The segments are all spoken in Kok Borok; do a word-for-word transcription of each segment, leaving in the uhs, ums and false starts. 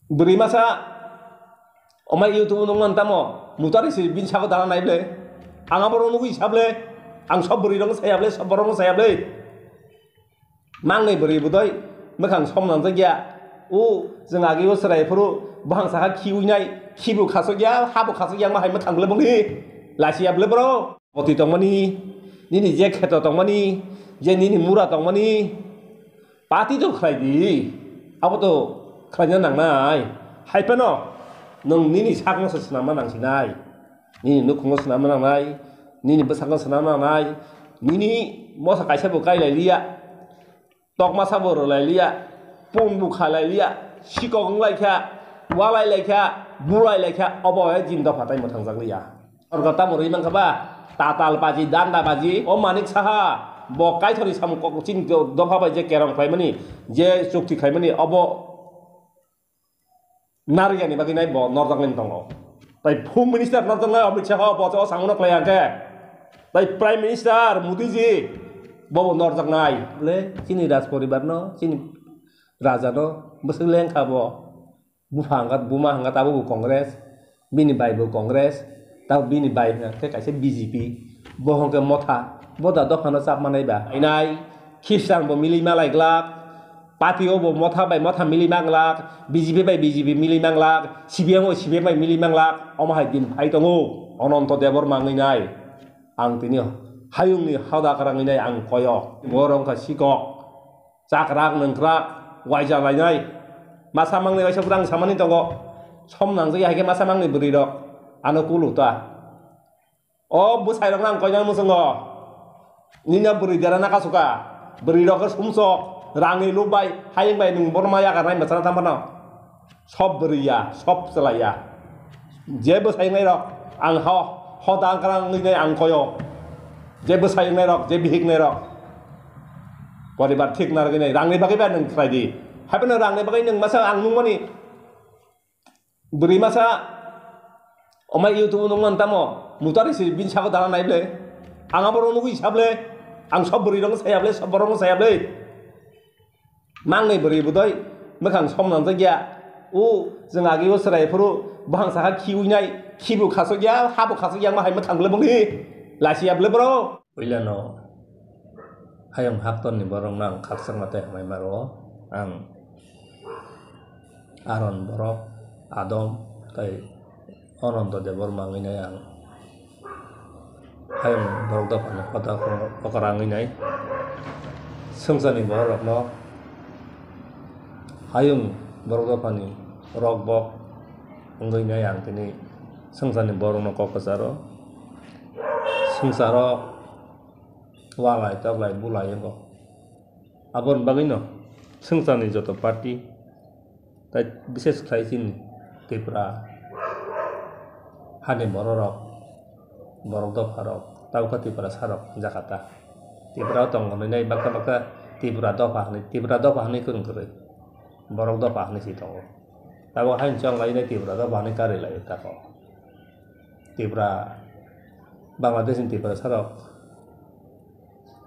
Bwrwi masa omai YouTube nung man tamo mutari si bin sago dana nai ble. Ang abo rong nugui sable. Ang sob bwrwi rong saya ble, sob borok rong saya ble. Mangnai bwrwi bwdoi mwkhang som nangjak ya. O, jwng agi o chwrai phuru bohang saka khiui nai, khibu khasok ya, habo khasok ya, ma hai mwkhang le bongni lasi ya ble bro. Poti tongmani, nini je kheto tongmani, je nini mura tongmani, pati to khlai di. Abo to khlaina nangnai. Hai phano nwng nini sakno se swnamna nangsinai. Nini nukhungo swnamna nangnai, nini bwsakno swnamna nangnai, nini mosa kaisa bo kai lai liya, tokma sabo rw lai liya, pun bo kha lai liya, sikok wng lai kha, walai lai kha, bulai lai kha, obo hai jin dopha tai mwthangjak liya. Sorkar tamo rwi mankha ba, tatal baji, danda baji, o Manik Saha, bo Kaithori samung kok chini do-, dopha bai je kerong khlaimani, je chukti khlaimani, obo narwkya ni bagwi nai bo norjak nai tongo. Tai Home Minister norjak nai Amit Shah bo o samung no khlai ya khe. Tai Prime Minister Modi ji bo bo norjak nai. Le chini raj poribar no, chini raja no bwswk leng kha bo. Bupha hwnkha, buma hwnkha tabuk bo Congress, bini bai bo Congress, tabuk bini bai hwnkha khe kaisa B J P, bo hwnkhe motha, bo da dophano chap manai ba. Ainai, Khristan bo milima lai glak, party o bo motha bai motha milima glak, B J P bai B J P milima glak, C P M o C P M bai milima glak, omo hai din phai tongo, Ananto Debbarma wngwi nai. Ang tini hayungni hoda kwrwngwi nai ang koyo, bo wngkha sikok. Chakrak nungkrak waija lainai. Masa mangni waisa bwrang samani tongo. Som nangjak ya hai khe masa mangni bwrwi rok ano kulu ta. O bwsai rok nang koinani muchungo. Nini bwrwi dera na kasuka. Bwrwi rok khe sumsok. Rangni lub bai, hayung bai nwng bono ma yakarnai mwchana tamo phano. Sob bwrwi ya, sob chwla ya. Je bwsai wngnai rok, ang ho, ho dang kwrang wngwi nai ang koyo. Je bwsai wngnai rok, je bihik wngnai rok. Poribar thik narwgwi nai, rangni bagwi ba nwng khlai di. Hapheno rangni bagwi nwng masa ang nungmani. Bwrwi masa, omai YouTube nungmani tamo, mutari si bini sago dana nai ble. Ang abo rok nugui sa ble. Ang sob bwrwi rok saya ble, sob borok saya ble. Mangnai bwrwi bwdoi mwkhang som nangjak ya. O, jwng agi o chwrai phuru bohang saka khiui nai, khibu khasok ya, habo khasok ya, ma hai mwkhang ble bongni lasi ya ble bro. Puilano hayung haktorni borokno ang khakchangma tei hamai ma rwo. Ang Aron borok Adom tei Ananto Debbarma wngwi nai ang. Hayung borok dophani hoda okra wngwi nai. Swngcharni borok rokno hayung borok dophani rok bok wngwi nai ang tini swngcharni borok rokno kok kwcharo. Swngcharo walai toklai bulai wngo. Aboni bagwino swngcharni joto party, tai bises khlai chini Tripura hani bororok, borok dopharok, tabukha Tiprasarok jakata. Tripura o tongo hinwi nai baksa baksa Tripura dopha hinwi, Tripura dopha hinwi kwrwng kwrwi. Borok dopha hinwi si tongo. Tabuk haino chong lai nai Tripura dopha hinwi karwi lai tako. Tripura, Bangladeshni Tiprasarok,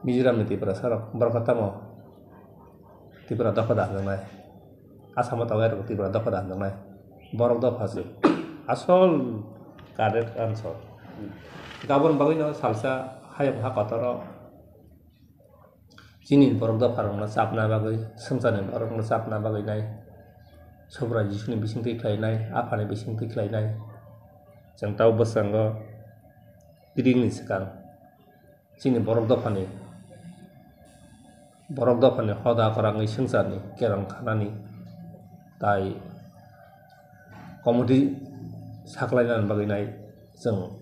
Mizoramni Tiprasarok, borok tamo Tripura dopha da hinjaknai. Asamo tongnai rok Tripura dopha da hinjaknai. Borok dopha se. Asol correct answer. Aboni bagwino salsa hayung ha kotoro chini borok dopha rokno chapna bagwi, swngcharni borok rokno chapna bagwi nai. Subra Jisuni bisingtwi khlainai, aphani bisingtwi khlainai. Chwng tamo bwskango kiringni swkang. Chini borok dophani, borok dophani hoda kwrangwi swngcharni kerong khanani tai committee saklainani bagwi nai chwng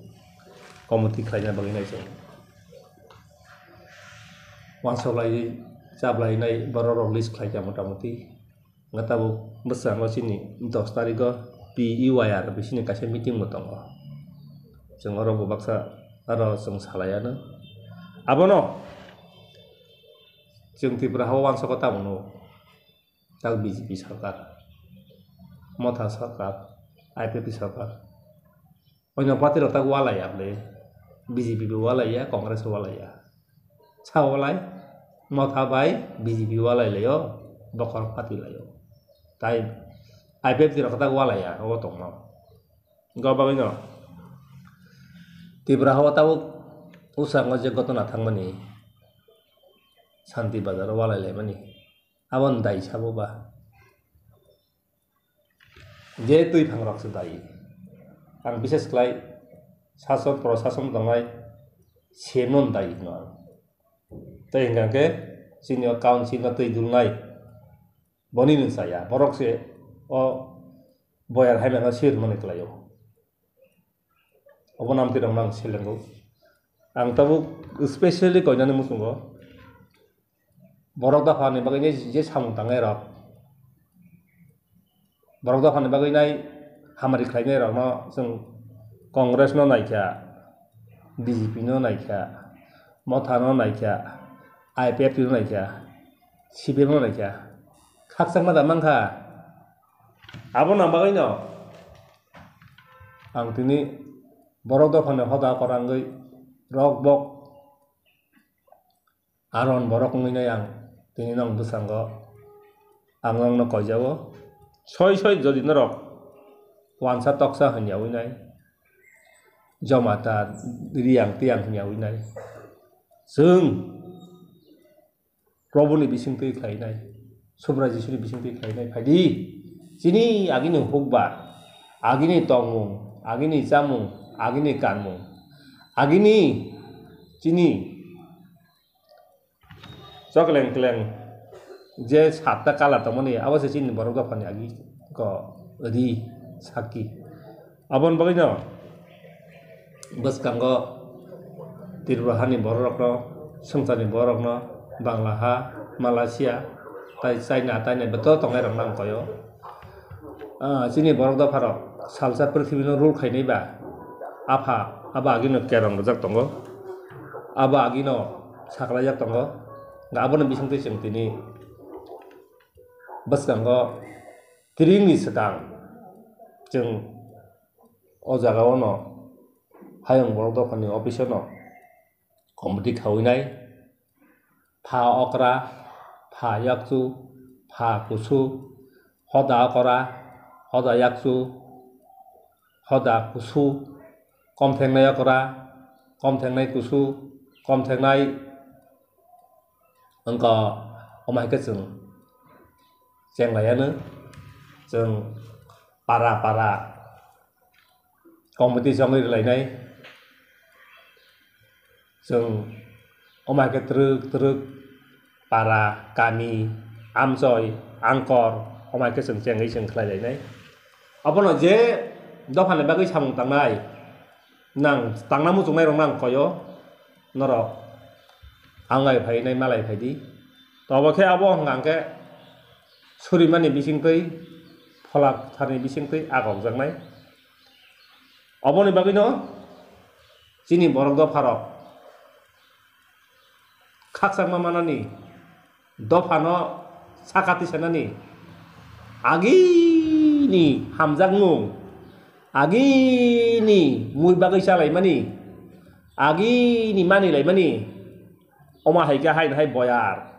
committee khlaina bagwi nai chwng uansuk lai chaplai nai borok rok list khlaikha mota moti. Hwnkhe tabuk bwskango chini dos tarigo P U I R bisini kaisa meeting bo tongo. Chwng oro bo baksa aro chwng salai ano. Abono chwng Tripura ha o uansukgo tamo nugo. Tak B J P sarkar, Motha sarkar, I P F T sarkar. Oino party rok tak walai ya ble, B J P bo walai ya, Congress bo walai ya. Sa walai, Motha bai B J P walai lai o, bokhorok party lai o. Tai I P F T rok tak walaya obo tongma. Go bagwi no Tripura hao tabuk usango je gotona thangmani Santi Bazar o walai laimani aboni dai sabo ba? Je twi phangrok se dai. Ang bises khlai sason prosason tongnai C M no dai hino ang. Tei hingkha khe chini o council no twi dulnai boni nwng chaya, borok se o boyar hai mano sir mani khlai o. Obo namtwi rok no ang selengo. Ang tabuk specially koinani muchungo. Borok dophani bagwi nai je samung tangnai rok, borok dophani bagwi nai hamari khlainai rok no chwng Congress no naikha, B J P no naikha, Motha no naikha, I P F T no naikha, C P M no naikha, khakchangma da mankha. Abo nang bagwi no ang tini borok dophani hoda korangwi rok bok Aron borok wngwi nai ang tini nwng bwskango ang nwngno koijago. Soi soi jodi norok wansa toksa hwnyawi nai, jomata riyang tiyang hwnyawi nai, chwng Probhuni bisingtwi khlainai, Subrai Jisuni bisingtwi khlainai phaidi. Chini agini hukbar, agini tongmung, agini chamung, agini kanmung, agini chini chokleng kleng je satta kala tongmani, abo se chini borok dophani agi ko ri sakki. Aboni bagwino bwskango Tripura hani bororokno, swngcharni bororokno, Bangla ha, Malaysia, tai China, tainai beto tongnai rokno ang koyo. Ah, chini borok dopharok salsa pwrthibino rule khainai ba, apha, abo agino kerong rwjak tongo, abo agino saklaijak tongo, aboni bisingtwi chwng tini bwskango kiringni swkang chwng o jagao no hayung borok dophani office-o no committee khawi nai. Pha okra, pha yakchu, pha kusu, hoda okra, hoda yakchu, hoda kusu, komthengnai okra, komthengnai kusu, komthengnai wngkha, omo hai khe chwng chenglaianw, chwng para para committee chongwi rwlainai. Chwng omo hai khe twrwk twrwk para, kami, amchoi, angkor, omo hai khe chwng chengwi chwng khlai lainai. Abono je dophani bagwi samung tangnai, nang tangna muchungnai rok nang koyo, norok anglai phainai malai phaidi. Tobo khe abo hwnkha hwnkhe surimani bisingtwi, pholak tharni bisingtwi agokjaknai. Oboni bagwino chini borok dopharok khakchangma manani, dophano saka tisanani, agini hamjakmung, agini mui bagwi chalaimani, agini manilaimani, omo hai khe haino hai boyar.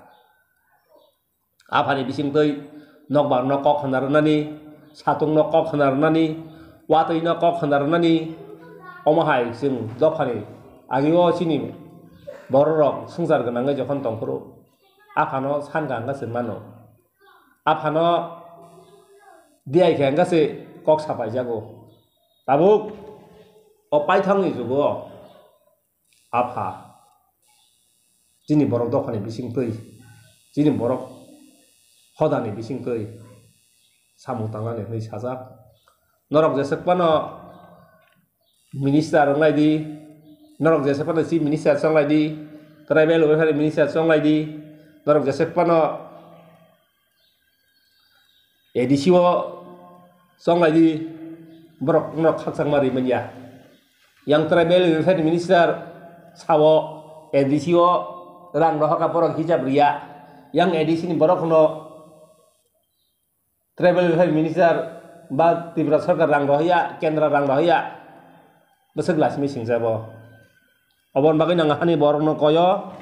Aphani bisingtwi nokbar no kok khna rwnani, satung no kok khna rwnani, watwi no kok khna rwnani, omo hai chwng dophani agio chini bororok swngchar gwnangwi jokhon tongphuru aphano sankha hwnkha se mano. Aphano diyaikhe hwnkha se kok sapaijago. Tabuk o paithakni jugo apha chini borok dophani bisingtwi, chini borok hodani bisingtwi samung tangnani hwnwi sajak. Norok jeswk phano minister wnglai di, norok jeswk phano chief minister chonglai di, tribal welfare minister chonglai di, norok jeswk phano A D C o chonglai di, borok no khakchangma ri manya. Yang tribal welfare minister sao A D C o rang rohorkha borok hijab riya. Yang A D C ni borok no tribal welfare minister ba Tripura sarkar rang rohya, kendra rang rohya. Bwswk lasimi singjabo. Oboni bagwi nang hani borokno koyo,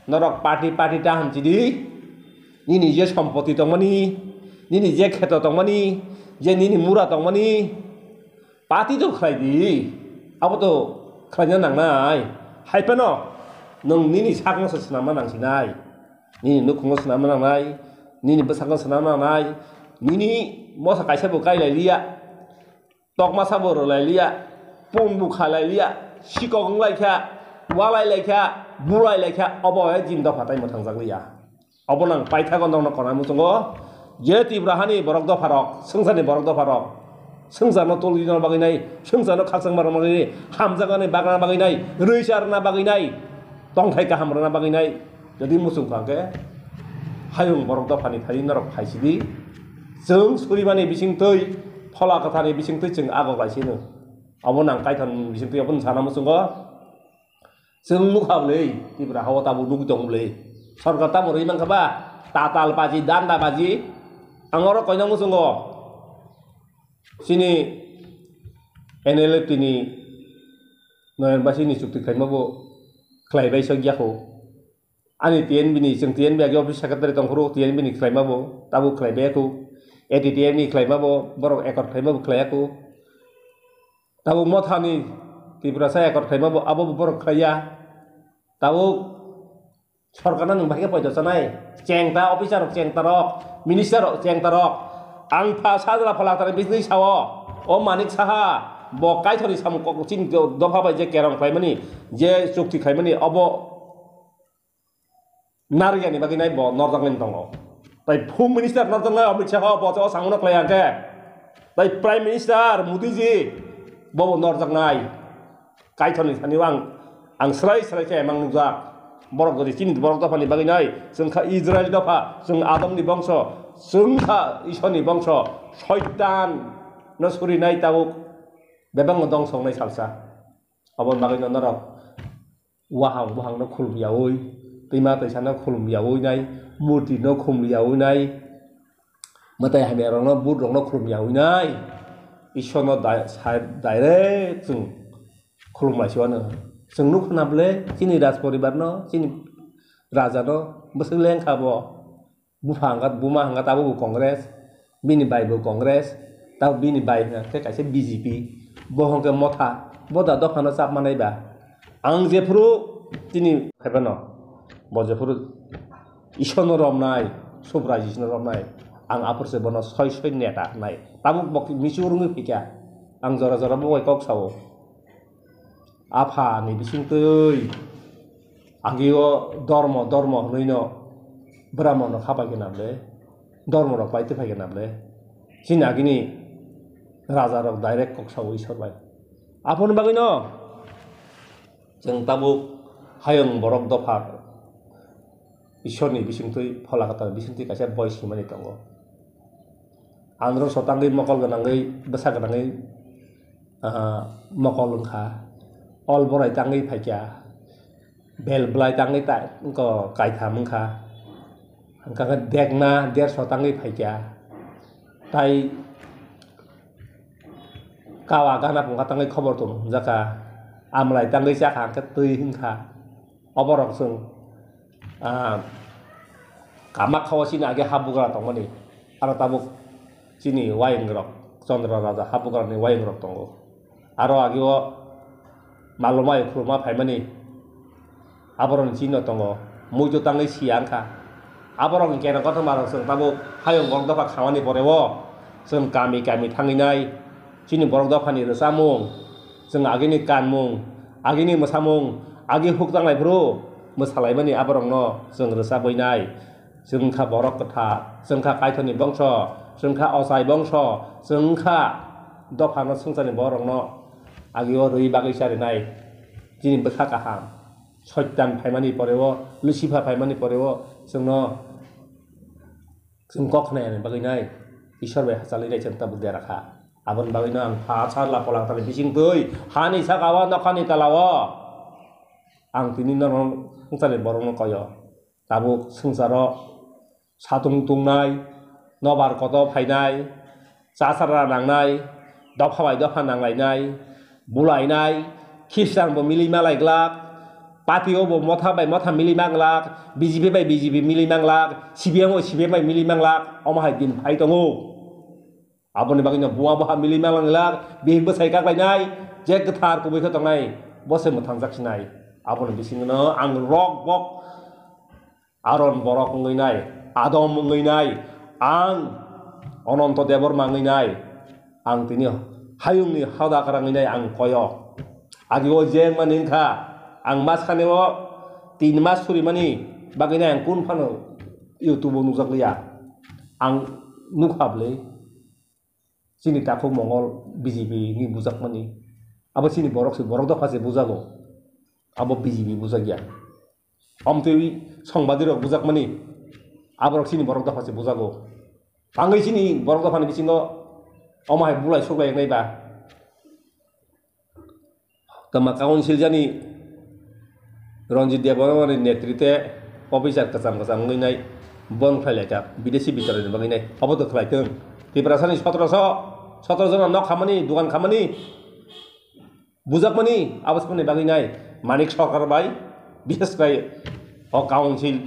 norok party party ta hamchidi, nini je sompoti tongmani, nini je kheto tongmani, je nini mura tongmani party to khlai di, abo to khlaina nangnai. Hai phano nwng nini sakno se swnamna nangsinai, nini nukhungo swnamna nangnai, nini bwsakno swnamna nangnai, nini mosa kaisa bo kai lai liya. Tokma sabo rwlai liya, pun bu khalai liya, sikok wng lai kha, walai lai kha, bulai lai kha, obo hai jin dopha tai mwthang jak liya. Obo nang paithago nokno konai muchungo, je Tripura hani borok dopha rok, swngcharni borok dopha rok, swngcharno tolgina bagwi nai, swngcharno khakchangma rwna bagwi nai, hamjakmani bagna bagwi nai, rwi charwna bagwi nai, tongthai kaham rwna bagwi nai. Jodi muchung kha khe, hayung borok dophani thani norok phaisidi. Chwng surimani bisingtwi, phola kwtharni bisingtwi chwng agok laisino. Abo nang kaithon bisingtwi abo sana muchungo. Chwng nukha bwlwi, Tripura hao tabuk nugwi tong bwlwi. Sorkar tamo rwi mankha ba, tatal baji, danda baji. Ang oro koina muchungo. Chini N L F T ni Noyan Basi ni chukti khlaima bo khlaibai sok yakho. Ani T N B ni, chwng T N B age office secretary tongphuru, T N B ni khlaima bo, tabuk khlaibai aku. A T T F ni khlaima bo, borok accord khlaima bo khlai aku. Tabuk Motha ni Tiprasa accord khlaima bo, abo bo borok khlaiya. Tabuk sorkarno nwng bahai khe poito chanai. Chengta officer rok, chengta rok, minister rok, chengta rok. Ang pha sajla phola tara bisni sao. O Manik Saha, bo kaithoni samung kok chini do-, dopha bai je kerong khlaimani, je chukti khlaimani, obo narwkya ni bagwi nai bo norjaknai tongo. Tai phung minister norjaknai Amit Shah bo o samungno khlai ya khe. Tai prime minister Modi ji bo bo norjaknai. Kaithoni thani ang, ang srai srai khe emang nukjak. Borok jodi chini borok dophani bagwi nai, chwng kha Israel dopha, chwng Adamni bongso, chwng kha Ishorni bongso, Soitan no surinai tabuk bebakno dongso wngnai salsa. Aboni bagwi no norok wahang buhangno khulum yaui, twima twisano khulum yaui nai, murtino khulum yaui nai, mwtai hamya rokno, but rokno khulum yaui nai, Ishorno dai-, sai-, direct chwng khulum laisio ano. Chwng nukha na bwle chini raj poribarno, chini rajano bwswk lengkha bo. Bupha hwnkha, buma hwnkha tabukbo Congress, bini baibo Congress, tabuk bini bai hwnkha khe kaisa B J P, bo hwnkhe Motha, bo da dophano chap manai ba. Ang jephuru chini phaibano, bo jephuru Ishorno romnai, Subraji Ishorno romnai, ang aphuru se bono soi soi neta hwnai. Tabuk bo misu rwngwi phikha, ang jora jora bo bai kok sao. Aphani bisingtwi agio dormo, dormo hwnwino Brahmono khapai khe nable, dormo rok pai twi phai khe nable. Chini agini raja rok direct kok sao Isor bai. Aphoni bagwino chwng tabuk hayung borok dopha Isorni bisingtwi, Phola Kwtal bisingtwi kaisa boi swimani tongo. Androso tangwi mokol gwnangwi, bwsa gwnangwi, ah, mokol wngkha. Ol borai tangwi phaikha. Bel bwlai tangwi ta-, wngkha kaitham wngkha. Hwnkha khe dekna derso tangwi phaikha. Tai kawa gana pungkha tangwi khobor tong jakha. Amlai tangwi chakha hwnkhe twi wngkha. Oborok chwng, ah, Kamakha o chini age habugra tongmani, aro tabuk chini wayeng rok, Chandra Raja habugra ni wayeng rok tongo. Aro age o maluma khuluma phaimani, aborok ni chini tongo, muitu tangwi siya wngkha. Aborok ni kena kothoma rok chwng tabuk hayung borok dopha khamani pore o chwng kami kami thangwi nai. Chini borok dophani rwchapmung, chwng agini kanmung, agini mwsamung, agi huk tanglai phuru mwsalaimani aborokno chwng rwchapwi nai. Chwng kha borok kwthar, chwng kha Kaitorni bongso, chwng kha ochai bongso, chwng kha dophano swngcharni borokno agio rwi bagwi charinai. Chini bwkha kaham, Soitan phaimani poreo, Lucifer phaimani poreo chwngno Chwng kok khna yani bagwi nai, Isor bai hachalwi nai chwng tabuk dera kha. Aboni bagwino ang pha sar la polang tani bising twi, hani saka o, nokhani tala o. Ang tini norok swngcharni borokno koyo. Tabuk swngcharo satung tungnai, nobar koto phainai, chasara nangnai, dopha bai dopha nanglainai, bulainai, Khristian bo milima lai glak, party o bo motha bai motha milima glak, B J P bai B J P milima glak, C P M o C P M bai milima glak, omo hai din phai tongo. Aboni bagwino buma boha mili malang lak, bihik bwsai kaklainai, je kwthar kubui khe tongnai, bo se mwthangjak sinai. Aboni bisingono ang rok bok Aron borok wngwi nai, Adam wngwi nai, ang Ononto Debbarma wngwi nai, ang tini hayungni hoda kwrang wngwi nai ang koyo. Agi o je wngmani wngkha, ang mas khani o tin mas surimani bagwi nai ang kun phano YouTube o nukjak liya. Ang nukha bwlwi. Chini takhuk Mongol B J P ni bujakmani. Abo chini borok se, borok dopha se bujago. Abo B J P bujakya. Omtwi songbadirok bujakmani. Aborok chini borok dopha se bujago. Tangwi chini borok dophani bisingo omo hai bulai suklai wngnai ba. Tama council jani Ranjit Debbarmani netrite officer kwcham kwcham wngwi nai bon khlai laikha, bidesi bitorani bagwi nai. Obo to khlai thung. Tiprasani sotoroso, sotoro jona nok khamani, dukan khamani, bujakmani, abo samani bagwi nai. Manik Sarkar bai, bishes khai o council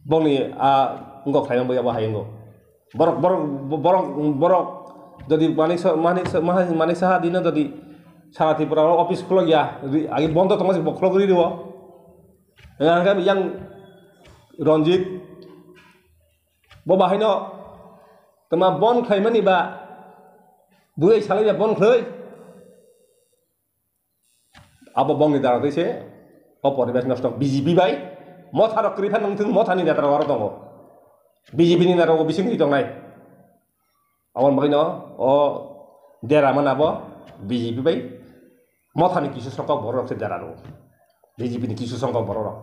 bongni a wngkok khlaimang bai abo hai wngo. Borok, borok, borok, borok, jodi manik sa-, manik sa-, maha-, manik saha dino jodi sara Tripura o office khulok ya, ri-, agi bondo tongma se bo khulok ri rio. Hingke yang Ranjit, bo bahaino tama bon khlaimani ba, bwrwi salai ya bon khlai. Abo bongni dara twi se o poribesh nosto B J P bai motha rok kwrwi phano wngthung, motha ni neta rok aro tongo, B J P ni neta rok bising twi tongnai. Aboni bagwi no o dera mana bo B J P bai motha ni kisu songkok borok rok se dera rw, B J P ni kisu songkok borok rok.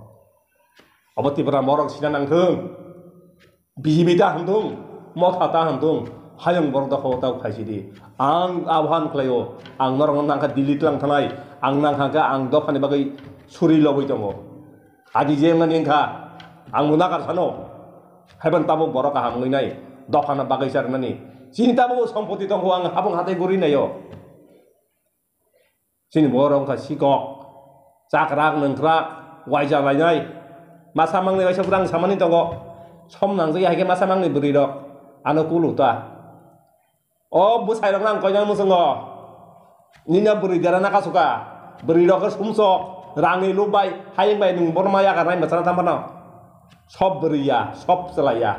Abo Tipra borok sina nangthung. B J P ta hamtung, motha ta hamtung, hayung borok dopha o ta khaisidi. Ang abohan khlaio, ang norokno nangkha Delhi tlang thanai, ang nangkha khe ang dophani bagwi suri lobwi tongo. Adi je wngmani wngkha, ang bo nakar sano. Haiban tabuk borok kaham wngwi nai, dophano bagwi charwnani. Chini tabuk sompoti tongkho, ang habung hatai guri naio. Chini borok wngkha sikok, chakrak, nungkrak, waija lainai. Masa mangni waisa bwrang samani tongo. Som nangjak ya hai khe masa mangni bwrwi rok ano kulu ta. O bwsai rok nang koinani muchungo. Nini bwrwi dera na kasuka. Bwrwi rok khe sumsok, rangni luk bai, hayung bai nung borma yakarnai mwchana tamo no. Sob bwrwi ya, sob chwla ya.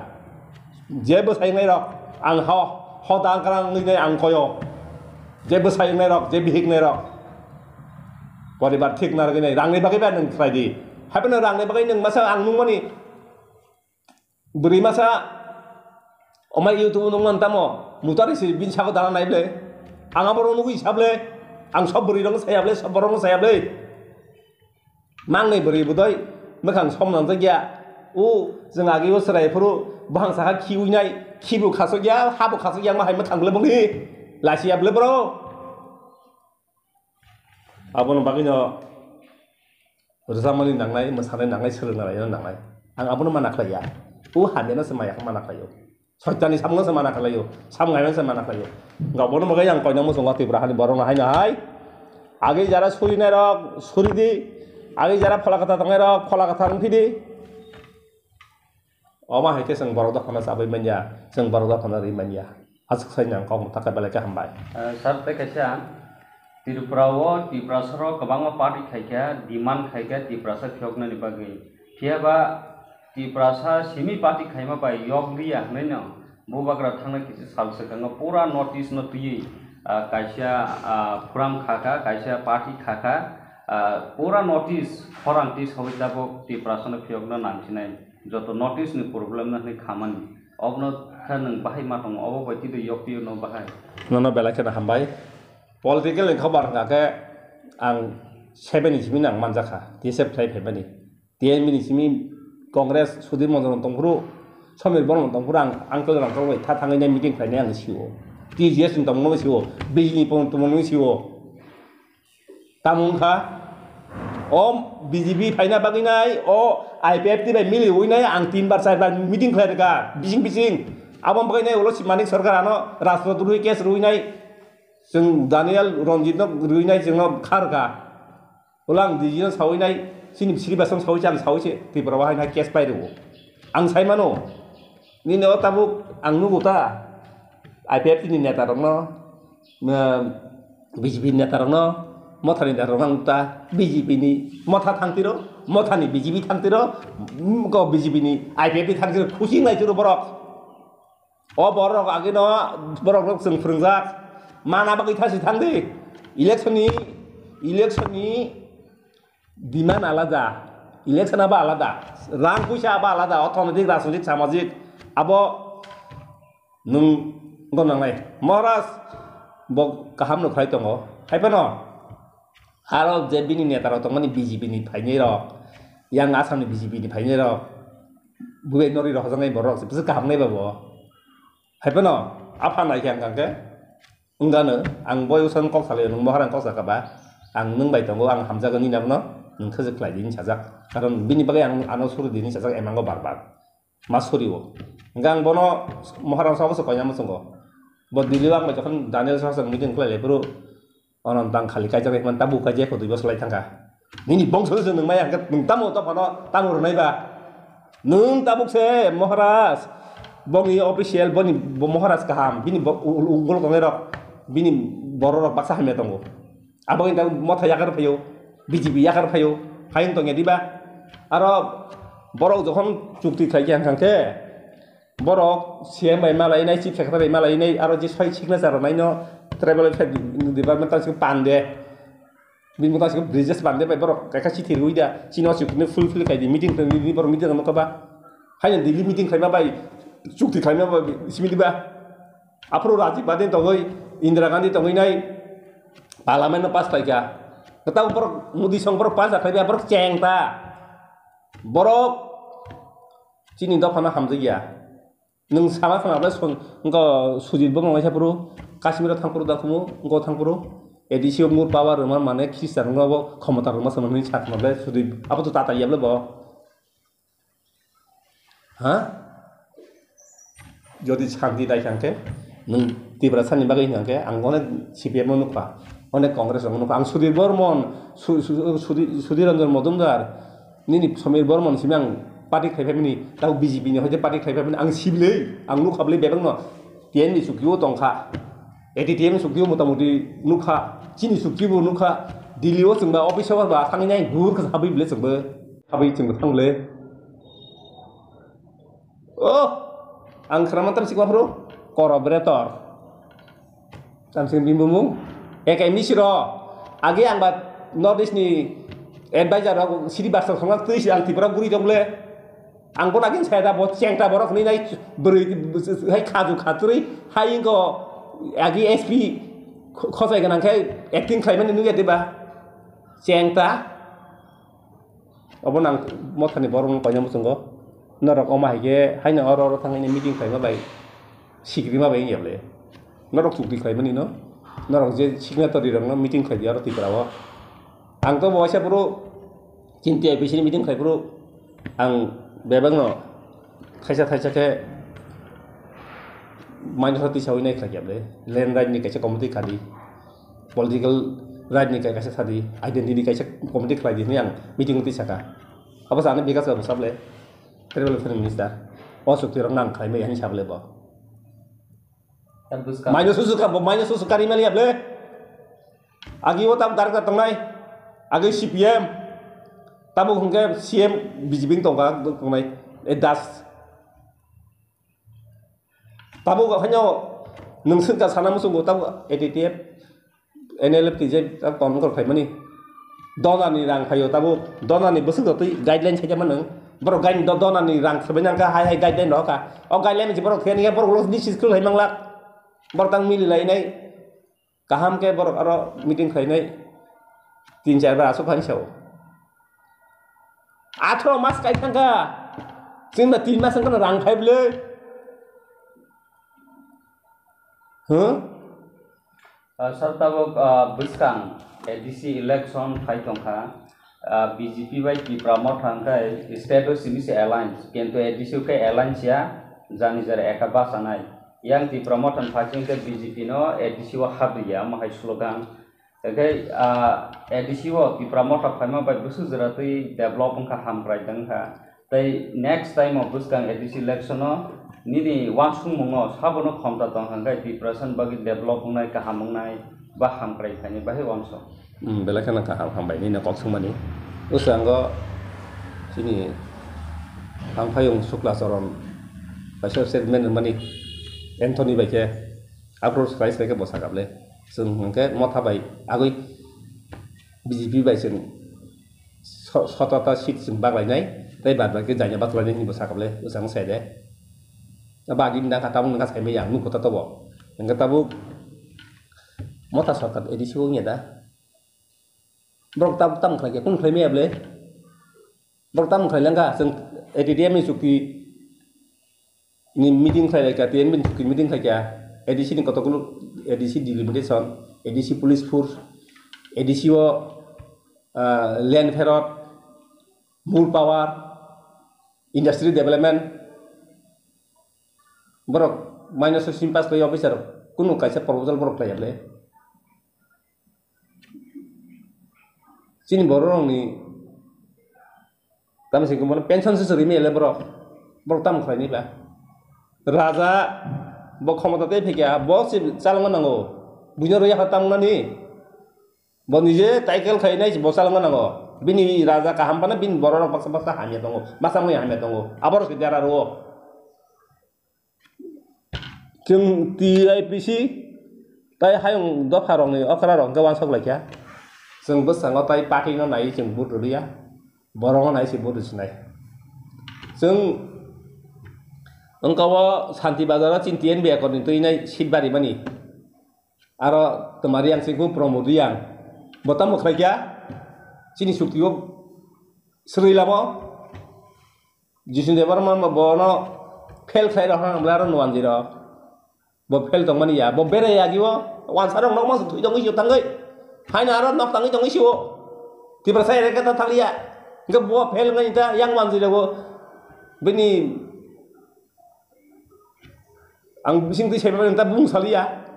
Je bwsai wngnai rok, ang ho, ho dang kwrang wngwi nai ang koyo. Je bwsai wngnai rok, je bihik wngnai rok. Poribar thik narwgwi nai, rangni bagwi ba nwng khlai di. Haiphano rangni bagwi nwng masa ang nungmani bwrwi masa omai YouTube nungmani tamo mutari se bini sako dana nai ble. Ang abo rok nugwi sa ble. Ang sob bwrwi rok saya ble, sob borok saya ble. Mangnai bwrwi bwdoi mwkhang som nangjak ya. O chwng agi o chwrai phuru buphang saka khiui nai, khibu khasok ya, habo khasok ya, ma hai mwkhang le bongni lasi ya ble bro. Abono bagwi no rwchapmani nangnai, mwsanai nangnai, swrwngna laina nangnai. Ang abono mana khlai ya. O hamya no se maya khe mana khlai o. Soitani samung se mana khlaio, samung hai se mana khlaio. Ga bono mogai yang koinang muchungo Tripura hani borok no haino hai. Agi jara suri nai rok suri di, agi jara phola kwthar tongnai rok phola kwthar wngphi di. Omo hai khe chwng borok dophano chabwi manya, chwng borok dophano ri manya. Aswk sai nang kok mwthakhe belai khe hambai. Eh, sir, tei kaisa Tripura o Tiprasa rok kwbangma party khaikha, demand khaikha Tiprasa phiyoknani bagwi. Phiya ba Tiprasa simi party khaima bai yok liya hwnwi no bubagra thangnai kisa sal swkango pura notice no twiwi, ah, kaisa, ah, forum khakha, kaisa party khakha, ah, pura notice khorang twi sogwi tabuk Tiprasa no phiyokna nangsinai joto notice ni problem no hwnwi khamani. Obono khe nwng bahai ma tongo, obo bai twi twi yok twiwi no bahai. Nono belai kheno hambai. Political ni khobar hwnkha khe ang seven ni simi nang manjakha, T S F khlai phaimani. T N B ni simi Congress Sudhir Mohan tongphuru, Samir Bormon tongphuru ang uncle rang tongbai tha thangwi nai meeting khlainai ang sio. T G S ni tongmani sio, B J P ni tongmani sio. Tamo wngkha o B J P phaina bagwi nai o I P F T bai miliwi nai ang tin bar char bar meeting khlai rwkha bising bising. Abo bagwi nai ulo si Manik Sarkar ano rastro droi case rwi nai. Chwng Daniel Ranjit no rwinai chwngno kha rwkha. Ulo ang D G no sawi nai, chini Sribasano sawi se, ang sawi se Tripura o hai nai case pai rwo. Ang sai mano. Nini o tabuk ang nugo ta. I P F T ni neta rokno, um, B J P ni neta rokno, Motha ni neta rokno ang ta B J P ni Motha thang tiro, Motha ni B J P thang tiro, um, ko B J P ni I P F T thang tiro, khusi nai tiro borok. O borok age no, borok rok chwng phwrwngjak. Mana bagwi thasi thang di. Election ni, election ni demand alada, election abo alada, rang puisa abo alada, orthonoitik, rajnoitik, samajik abo nwng wngkha nangnai. Maharaj bo kaham no khlai tongo. Hai phano aro je bini neta rok tongmani B J P ni phainai rok, yang Assam ni B J P ni phainai rok, bubai nori rok hojaknai borok se bwswk kaham nai ba bo. Hai phano apha nai khe ang kang khe, wngano ang boi usan kok salai, nwng Maharaj kok saka ba, ang nwng bai tongo, ang hamjago nini abono, nwng khajak khlai di hinwi sajak. Karon bini bagwi ang ano suri di hinwi sajak, emango bar bar. Ma suri o. Hingke ang bono Maharaj sabo se koina muchungo. Bo Delhi o ang bai jokhon Daniel Sahasrang meeting khlai lai phuru, ono tang khali kaijak lai man, tabuk kaijak kho dui bosor lai thangkha. Nini bongso se nwng maya hingke nwng tamo to phano tamo rwnai ba. Nwng tabuk se Maharaj, boni official, boni bo Maharaj kaham, bini bo u-, u-, ungkol tongnai rok, bini borok rok baksa hamya tongo. Abo wngkha Motha yakar phaio, B J P yakar phaio, hayung tongya diba? Aro borok jokhon chukti khlai khe hangkha khe, borok C M bai malainai, Chief Secretary bai malainai, aro je soi signature rwnaino Tribal Welfare Department tang sing pande. Bini motang sing Brijesh Bande bai borok kaisa chithi rwui da, chini o chukni fulfill khai di, meeting khai di, borok meeting rwma kha ba. Haino Delhi meeting khlaima bai, chukti khlaima bai simi diba. Aphuru Rajiv Bande tongoi, Indira Gandhi tongoi nai, parliament no pass khlaikha. Tabo borok Modi song borok pass khlaiba, borok cheng ta. Borok chini dophano hamjakya. Nwng sama sama ble sun, wngkha Sudip bo mangsa phuru, Kashmir o thang phuru da khumu, wngkha thang phuru, A D C o more power rwma mane Christian wngkha bo khomota rwma sama hinwi sa khama ble Sudip, abo to tata ya ble bo. Ha? Jodi shanti dai kha hwnkhe, nwng Tiprasa ni bagwi hwnkha hwnkhe, ang onek C P M no nukha, onek Congress rok nukha, ang Sudhir Bormon, Su-, Su-, Sudhi-, Sudhir Ranjan Majumdar, nini Samir Bormon simi ang party khlai phaimani, tabo B J P ni hoite party khlai phaimani, ang sibilwi, ang nukha bwlwi bebakno, T N ni chukio tongkha, A T T M ni chukio motamuti nukha, chini chukio bo nukha, Delhi o chwngba office o ba thangwi nai gur kha habwi bwlwi chwngbo. Habwi chwngbo thang le. Oh, ang khna mantam sikma phuru collaborator. Tamsing bini bumung. Eke misi ro. Agi ang ba North East ni advisor rok siri bastor khonglak twi si ang Tripura guri jong le. Ang bo nagin saya da bo chengta borok ni nai bwrwi hai khaju khatrwi hai ingko agi S P khosai ganang khai acting khlaimani nugya diba? Chengta. Obo nang Mothani borok no koina muchungo. Norok oma hai khe haino oro oro thangwi meeting khlaima bai sikrima bai wngya ble. Norok chukti khlaimani no. Norok je signatory rok no meeting khlai di aro Tripura o. Ang to bo waisa phuru chini T I P C ni meeting khlai phuru ang bebak no thaisa thaisa khe minus o tisa wi nai khlai khe ble. Land right ni kaisa committee khadi. Political right ni kaisa sadi, identity kaisa committee khlai di hinwi ang meeting o twi saka. Abo sa ani Bikas Babu sable, Tribal Welfare Minister. O chukti rok nang khlai maya hinwi sable bo. Minus susu ka, bo minus susu kari mali able. Agi o tam dar ka tongnai. Agi C P M. Tabo hwnkhe C M B J P ni tongka tongnai. E das. Tabuk haino nwng swngkha sana muchungo tabuk A T T F, N L F T je tabuk ton wngkha phaimani. Donani rang phaio tabuk, donani bwswk jotwi guideline saijak mano. Borok gaini do-, donani rang khwlai nangkha hai hai guideline rohorkha. O guideline se borok thani borok ulo ni sis khwlai manglak. Borok tang mili lainai. Kaham khe borok aro meeting khlainai tin char bar aswk phan sao. Athro mas kai thangkha. Chwngno tin mas wngkhano rang phai bwlwi. Huh? Ah, sir, tabuk, ah, bwskang A D C election phai tongkha. Ah, B J P bai Tipra Motha hwnkhe state o simi se alliance, kintu A D C o khe alliance ya, jani jara ekha bachanai. Yang Tipra Motha ni phaising khe B J P no A D C o hap ya, omo hai slogan. Hwnkhe, ah, A D C o Tipra Motha phaima bai bwswk jora twi develop wngkha, hamkrai wngkha. Tei next time o bwskang A D C election o nini uansukmung no sabono khomta tong hwnkhe depression bagwi develop wngnai, kaham wngnai ba hamkrai phaini bahai uansuk. Hmm, belai kheno kaham, hambai nini kok swngmani. Bwskango chini thangphayung Sukla Charan kaisa statement rwmani Anthony bai khe approach khlai sai khe bo sakha ble. Chwng hwnkhe motha bai agwi B J P bai chwng so-, sotota seat chwng baglainai, tei bad baki jaina baklainai hinwi bo sakha ble, bwskango sai de. Abo agini nangkha, tabuk nangkha saimaya, ang nukho ta tobo. Hwnkhe tabuk motha sarkar A D C o wngya da? Borok tabuk tamo khlaikha, kunu khlaimaya ble? Borok tamo khlai langkha, chwng A T D M ni chukti ni meeting khlai laikha, T N B ni chukti meeting khlaikha, A D C ni kotokgulo, A D C delimitation, A D C police force, A D C o, ah, land pherot, mul power, industry development, borok minus o sim pass khlai officer, kunu kaisa proposal borok khlaiya ble. Chini borok rokni tamo se pension se chwrwi mele borok, borok tamo khlaini ba? Raja bo khomota tei phikya, bo se chalma nango, buino roya kha tamo nani, bo nije title khainai bo chalma nango, bini raja kaham phano bini borok rok baksa baksa hamya tongo, baksa mui hamya tongo, aborok se dera rwo. Chwng T I P C tai hayung dopha rokni okra rok hwnkhe uansuk laikha. Chwng bwskango tai party no naiwi chwng vote rwliya, borok no naiwi se vote rwsinai. Chwng wngkha o Santi Bazar o chini T N B accord ni twi nai seat barimani. Aro twma Reang singkung Pramod Reang. Bo tamo khlaikha? Chini sukti o swrwi lamo. Jisun Debbarma bono fail khlai rok hwnba aro nuanjwi rok. Bo fail tongmani ya, bo berai agi o, wansa rok nokma thwi tongwi sio tangwi. Haino aro nok tangwi tongwi sio. Tiprasa ere khe ta thangya. Hwnkhe bo fail wngwi ta yang wanjwi rego. Bini ang bising twi saiba ta bung saliya.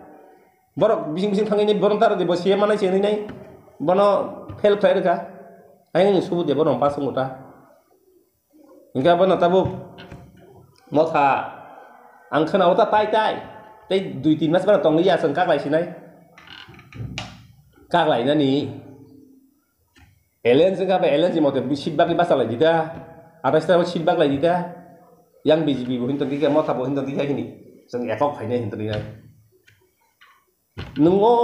Borok bising bising thangwi ni bono ta rwdi bo C M manai se nai. Bono fail khlai rwkha. Ayang ni subu de bono pass wngkha ta. Hingke abono tabuk motha ang khwnao ta tai tai tei dui tin mas bono tongwi ya chwng kaklai sinai. Kaklai nani alliance wngkha bai alliance ni mote seat bagwi bachalai di ta. Atais ta seat baglai di ta. Yang B J P bo hinton khe motha bo hinton khe hini chwng ekok phainai hinton khe. Nungo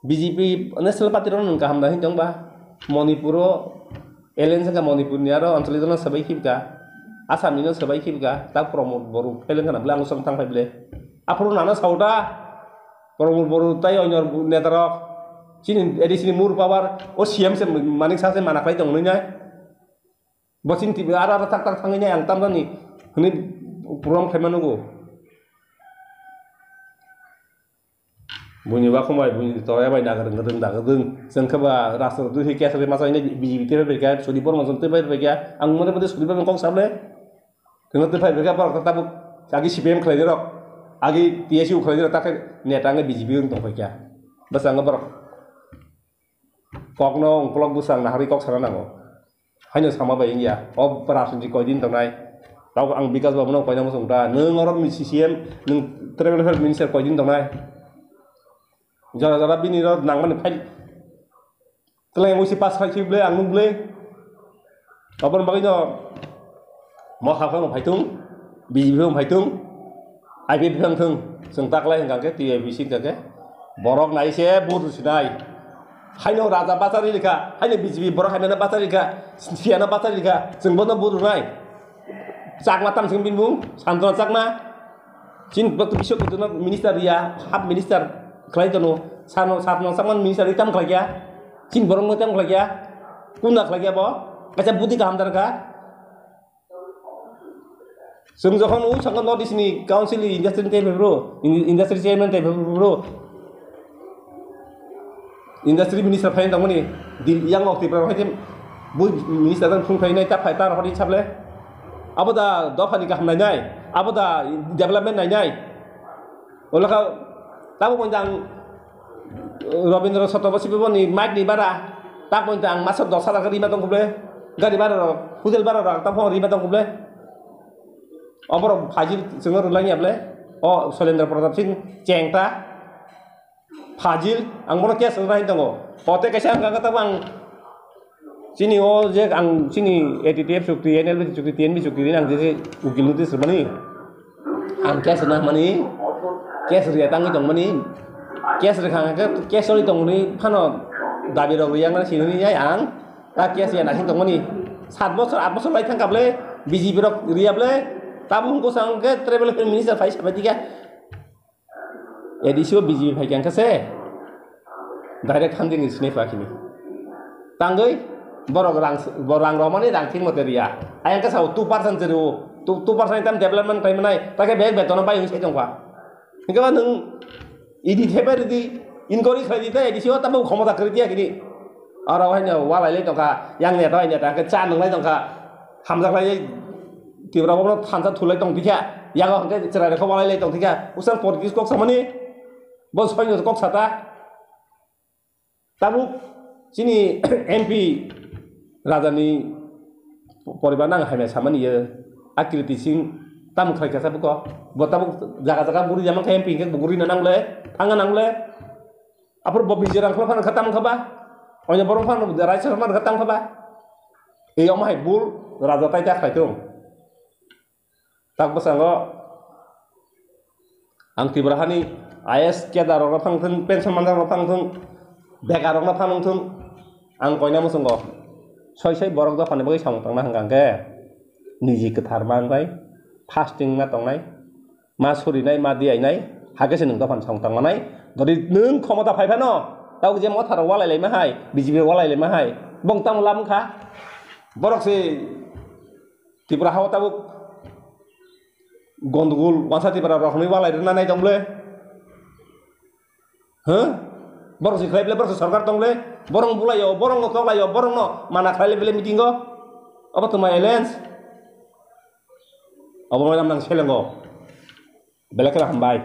B J P National Party rok nwng kaham da hinwi tongba? Manipur o alliance wngkha, Manipur ni aro anchalik dol no swbai khibka, Assam ni no swbai khibka, ta Pramod Boro fail wngkha na bwle ang swng thang phai bwle. Aphuru nana sauda Pramod Boro tai onyor neta rok chini A D C ni mur power o C M se manik sa se mana khlai tong nai. Bo chini twi aro aro tak tak thangwi nai ang tamjani hwnwi program khlaima nukgo. Buini bakhumbai, buini toya bai nagrwng gwdwng da gwdwng. Chwng khe ba rasta dui khe kesari masa hwnwi B J P tei bai kha, Sudip Barma chwng tei bai kha. Ang mone mone Sudip Barma kok sable. Kwnwi tei bai kha borok tabuk agi C P M khlai rok, agi T S U khlai rok, ta khe neta wngwi B J P wng tong phai kha. Bwskango borok kokno ungkolok bwsang naharwi kok sana nango. Haino sama bai wngya. O rajniti koidin tongnai. Tamo ang Bikash Babu no koina muchung ta. Nwng oro C C M, nwng Tribal Welfare Minister koidin tongnai. Jora jora bini ro nangmani file. Twlang wngsi pass khai si bwle ang nuk bwle. Aboni bagwi no motha phano phaitung, B J P phano phaitung. I P F wng thung, chwng ta klai hwnkha khe, T I P C hwnkha khe, borok nai se vote rw sinai. Haino raja bachari rikha, haino B J P borok haino bachari rikha, siyano bachari rikha, chwng bono vote rwnai. Chakma tamo chwng bini bung, Santona Chakma. Chini bwtwi bisio kuchukno minister riya, half minister khlai tono. Sano, Santona Chakma minister ri tamo khlai kya? Chini borok no tamo khlai kya? Kunda khlai kya bo? Kaisa budi kaham dar kha? Chwng jokhon o saka North East ni Council ni industry tei phai bro, in-, industry chairman tei phai bro, industry minister phai tongmani, Dil-, yang ok Tripura hai tei bui minister dan phung phai nai ta phai ta rohor sable. Abo da dopha ni kaham nai nai, abo da development nai nai. Olakha tabo mo jang Robindra Chakraborty bo ni mic ni bara, ta mo jang masa dos hajar rima tong khuble. Gari bara rok, hotel bara rok, ta phone riba tong kuble. Oborok phajil chwngno rwlangya ble. O Soilendra Pratap Singh chengta. Phajil, ang bono case rwna hin tongo. Hote kaisa ang kaka tabo ang chini o je ang chini A T T F chukti, N L B chukti, T N B chukti, ang je je ukil notice rwmani. Ang case rwna mani, case rwya tangwi tongmani. Case rwkha hwnkhe case rwi tongmani phano dabi rok rwya wngna sinini yai ang. Ta case ya naising tongmani. Sat bosor, at bosor lai thangkha ble, B J P rok riya ble, tabuk hwnkhe sang khe tribal welfare minister phai sabai dikha. A D C o B J P phai kha hwnkhe se direct hamjini sinai pha khini. Tangwi borok rang, bo rang romani rang thik mote riya. Ayang khe sao two percent se rwo. Two, two percent tam development khai manai, ta khe bek betono bai wng sai tongkha. Hwnkhe ba nwng idi thepai rwdi, inquiry khlai di ta, A D C o tamo khomota kwrwi tiya kini. Oro haino walai lai tongkha, yang neta hai neta, hwnkhe cha nwnglai tongkha, hamjak lai Tripura bono thansa thulai tong tikha, yago hwnkhe chwrai rokho walai lai tong tikha, usang politics kok samani, bo soino kok sata. Tabuk chini M P rajani poribar nang haimai samani ye, Akriti Singh tamo khlai kha sa buko? Bo tabuk jaga jaga buri jama khe M P hwnkhe bo guri na nangle, thanga nangle. Aphuru bo B J Rangkholo phano kha tamo kha ba? Oino borok phano Raisa phano kha tamo kha ba? Ei omo hai bul raja tai ta khlai thung. Tak bwskango ang Tripura hani I A S cadre rokno phang thung, pension manjak rok phang thung, bekar rokno phang thung, ang koina muchungo soi soi borok dophani bagwi samung tangna hwnkha hwnkhe niji kwthar ma wngbai, fasting ma tongnai, ma surinai, ma diyainai, hakhe se nwng dophani samung tangmanai. Jodi nwng khomota phai phano, tabuk je motha rok walai laima hai, B J P rok walai laima hai, bong tamo lam wngkha? Borok se Tripura hao tabuk gondogol, wansa Tripura rok hwnwi walai rwna nai tong ble? Huh? Borok se khlai ble, borok se sorkar tong ble? Borok bulaio, borok no koklaio, borok no mana khlai le bele meeting o? Abo twma alliance? Abo mai nang selengo. Belai kheno hambai.